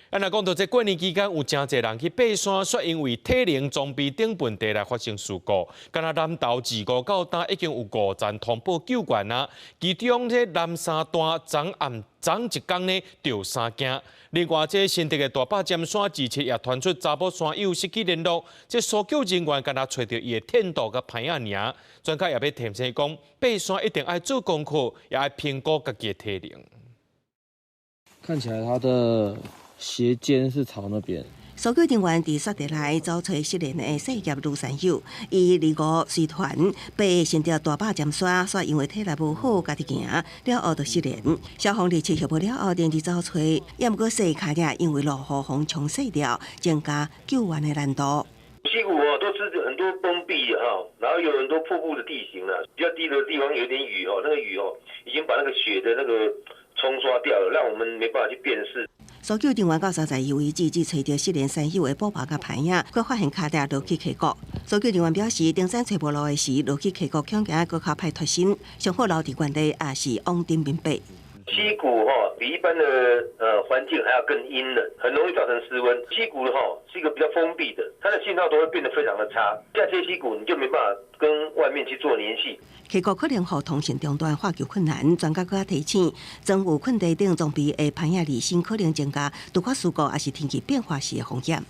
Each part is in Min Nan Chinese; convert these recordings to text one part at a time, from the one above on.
啊，若講到這過年期間有誠濟人去爬山，卻因為體能裝備等問題來發生事故。敢若南投自五到今已經有五站通報救援啊，其中這南三段昨暗昨一工呢著三件。另外，這新竹的大霸尖山自七也傳出查某山友失去聯絡，這搜救人員敢若揣著伊的天道佮牌仔爾。專家也欲提醒講，爬山一定愛做功課，也愛評估家己的體能。看起來他的鞋尖是朝那邊。搜救人員佇雪地內找揣失聯的細葉女山友，伊二五隨團爬新竹大霸尖山，煞因為體力無好，家己行了後就失聯。消防二七協報了後，連日找揣，也毋過細跤跡因為落雨予沖洗掉，增加救援的難度。溪谷哦，都是很多崩壁哈，然後有很多瀑布的地形啦，比較低的地方有點雨哦，那個雨哦已經把那個雪的那個沖刷掉了，讓我們沒辦法去辨識。搜救人員到32為止，只揣著失聯山友的布包佮牌仔，閣發現跤跡落去溪谷。搜救人員表示，登山揣無路的時，落去溪谷恐驚閣較歹脫身，上好留佇原地，抑是往頂面爬。溪谷哈比一般的環境還要更陰冷，很容易造成失溫。溪谷哈是一個比較封閉的，它的信號都會變得非常的差。下切溪谷你就沒辦法跟外面去做聯繫。溪谷可能予通訊中斷，獲救困難。專家閣提醒，裝有困地等裝備的攀岩離心可能增加突發事故，抑是天氣變化時的風險。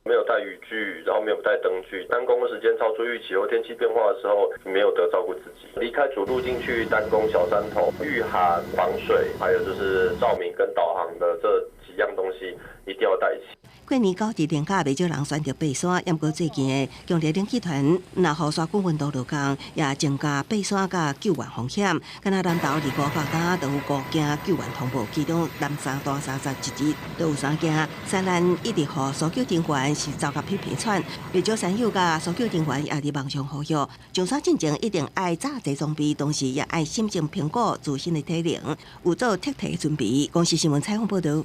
沒有帶雨具，然後沒有帶燈具，單攻的時間超出預期或天氣變化的時候，沒有得照顧自己。離開主路進去單攻小山頭，禦寒、防水，還有就是照明跟導航的這幾樣東西一定要帶齊。過年九日連假，袂少人選擇爬山，毋過最近的強烈冷氣團，若予山谷溫度落降，也增加爬山佮救援風險。敢若南投二五到今都有五件救援通報，其中南三段31日都有三件。山難一直予搜救人員是走甲皮皮喘，袂少山友佮搜救人員也佇網上呼籲，上山進前一定愛早齊裝備，同時也愛審慎評估自身的體能，有做撤退的準備。公視新聞採訪報導。